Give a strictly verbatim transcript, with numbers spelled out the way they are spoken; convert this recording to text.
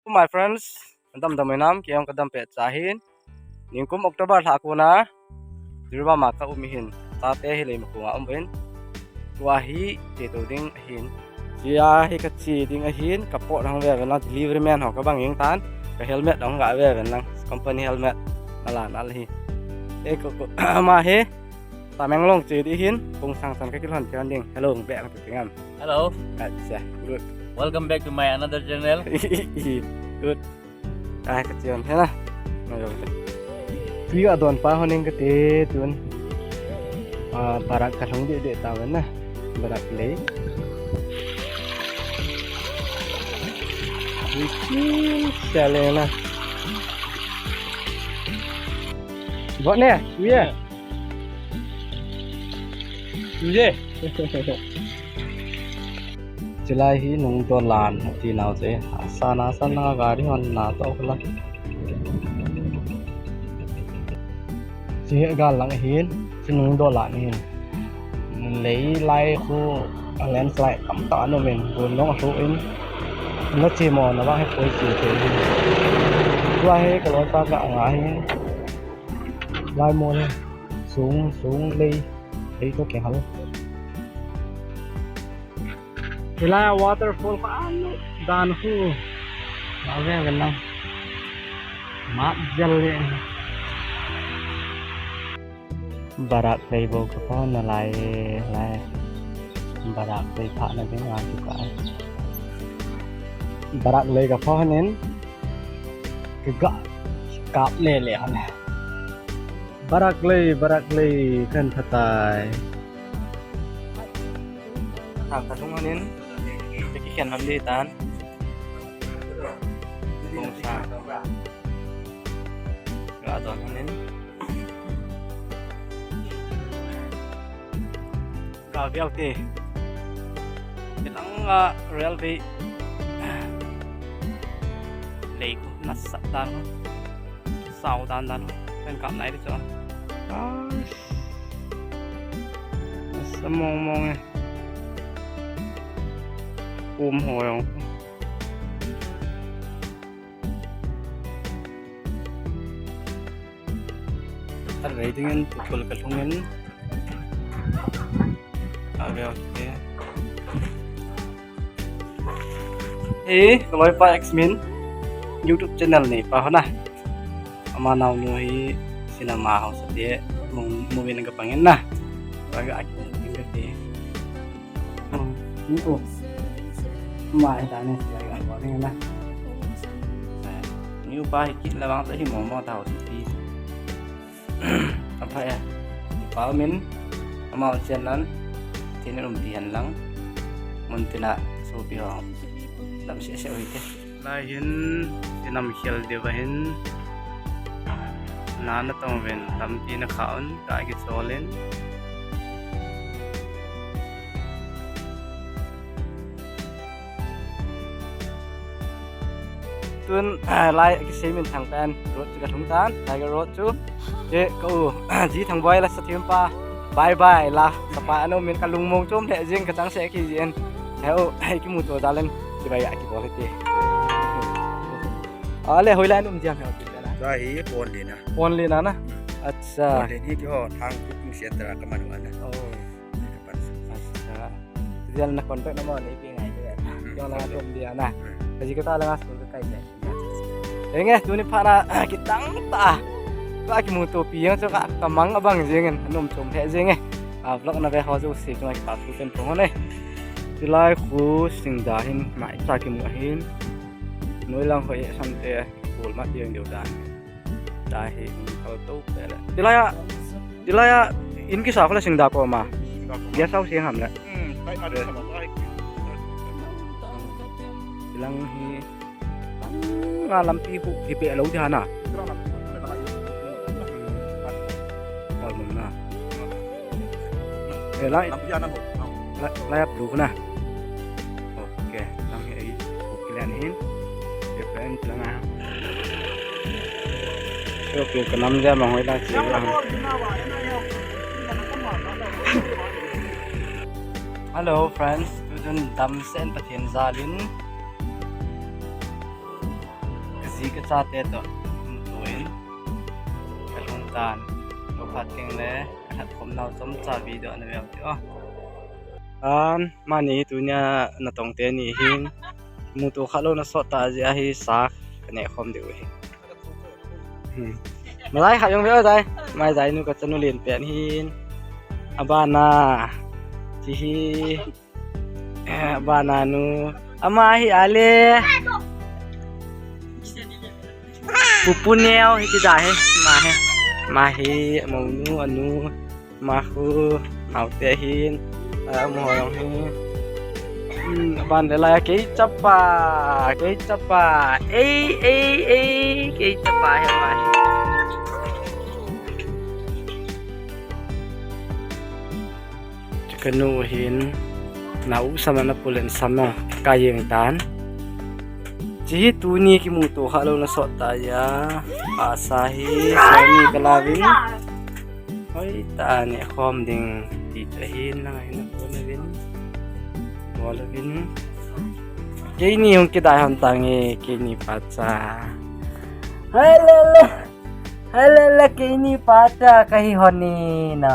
My friends, damdam hinam, kei jong kadam pet cha hin. Ningkum October lha kona Jiribam a ka um hin. Chate hi Leimakhong a um uvin. Tua hi chetou ding ahin. Chia hi kache ding ahin, kapot hung ve uvin lang, delivery man ho kabang jeng tan. Ka helmet hung ga ve uvin lang, company helmet. Nala nal hi. E ko ko ma hi. Tamenglong che ding hin, kong sang san kakilhon thei ding. Hello, bek ang ting am. Hello. Acha, good. Welcome back to my another channel. Good. Ai, kache on hena. Tui adon pa honing kati tun. Ah, barak kalhung deh deh tauvin na. Barak lei. Wiki, chale na. Bot ne, tui e. Tui e. Chulai hi nung dolan ati nau che. Asan asan na gari hon na to kula. Chi gal lang hin, chi nung dolan hin. Lei lai khu a landslide tamtah ana um in, gun long a hlu in. Na chi mo na vang he poi chi thei hin. Tua hi ka loi pa ka anga hin. Lai mo le. Sung, sung lei. Lei to kihal. Hilai a waterfall kha anu dan hu. Ave ve lang. Mat jel le. Barak lei bou ka pha na lai, lai. Barak lei pha na ding a chu ka. Barak lei ka pha nin. Ka ga kap le le han. Barak lei, barak lei, kan phatai. Thang ka thung anin, te ki khen ham di tan. Kong sa. Ga don anin. Ga viau te. Kilang a railway. Lei khu nasat dan. Sao dan dan. Kan kap nai di chu. Ai. Sa mong mong e. Um ho yong. Ar rei dingin, tukul ka lhungin. Ave, okay. E, ka loipa X-Men YouTube channel neipa ho na. Ama naonu hi cinema ho sate, mo, movie na ka pangin na. Raga aki, tingkati. Hmm, ni ko. Ama hi tane, raga ko ni na. Ni upa hi kit la bang sa hi mo mo ta ho sate. Apa ya? Ipa min, ama usian nan, tinin umpi hen lang, mun tina sopi ho. Lam sia sia uite. Lai hin, tinam khel deuh ahin, nana tong ven, lam tina kha un, ka ki cholin. Tun, ah, lai kisei min thang tan, road chu ka thung tan, Tiger Road chu. Che, ka u, ji thang boi la sa thim pa. Bye bye la, sa pa ano min ka lungmong chom le jing ka chang se ki jin. He u, ai ki mu to dalen, ki bai a ki bol te. Ale, hoilai num jam he u. Ka hi pon le na. Pon le na na. Acha. Pon le ni ki ho thang cooking center ka man wa na. Oh. Acha. Dia na contact number ni pi ngai dia. Hmm. Dia na tum dia na. Hmm. Kaji kata la ngas tu kai se. Enge, tuni phat na, kitang ta. Ka kimuto pi jeng chu ka, ka mang abang jeng in, nom chom he jeng e. A vlog na ve ho jouse chunga kipathu pen phong ne. Tilai khu singda hin, mai cha kimu hin. Noi lang ho e sam te, bol ma jeng deu dan. Tahi, um, kal to pele. Tilai a, tilai a, in kisa khu le singda ko ma. Singda ko ma. Guest house jeng ham le. Hmm, tai ma de sama tai. Tilang hi, nga lampi khu, hi pe lo di hana. Tilang lampi khu, Kol mun na. Eh, lai, lampi ana ho. Lai, lai ap lu na. Okay, lang hi ai, okay, lan hin. Different lang ah. So, tu kanam ja mang hoi la chi lang. Hello, friends. Tujun damsen Pathen jalin. Ji kachate toh muto in kalhung tan. Lou phat teng le kalhat khom nau chomcha video ana veu te o. An, mani tunia natong teni hin muto khalou nasot ta jeh a hi sa kaneh khom diu ahi. Hmm. Malai khat jong veu jai. Mai jai nu kachanu len pen hin. Abana. Chi hi. Abana nu. Ama hi ale. Pupu neo hi ti da hi. Ma hi. Ma hi, monu, anu. Ma khu, naote hin. A, mo jong hi. Hmm, aban le lai, kei chapa, kei chapa. Ei, ei, ei, kei chapa hi ma hi. Kanu hin, nau sama na pulen sama, ka jeng tan. Chi hi tuni kimuto khalou nasot ta jeh a. Asa hi, sami kala vin. Hoi ta neh khom ding ti ta hin, nang hin ko na vin. Bol vin. Keini hung kidai hon tange, keini pacha. Hai le le. Hai le le, keini pacha kahi hon ni na.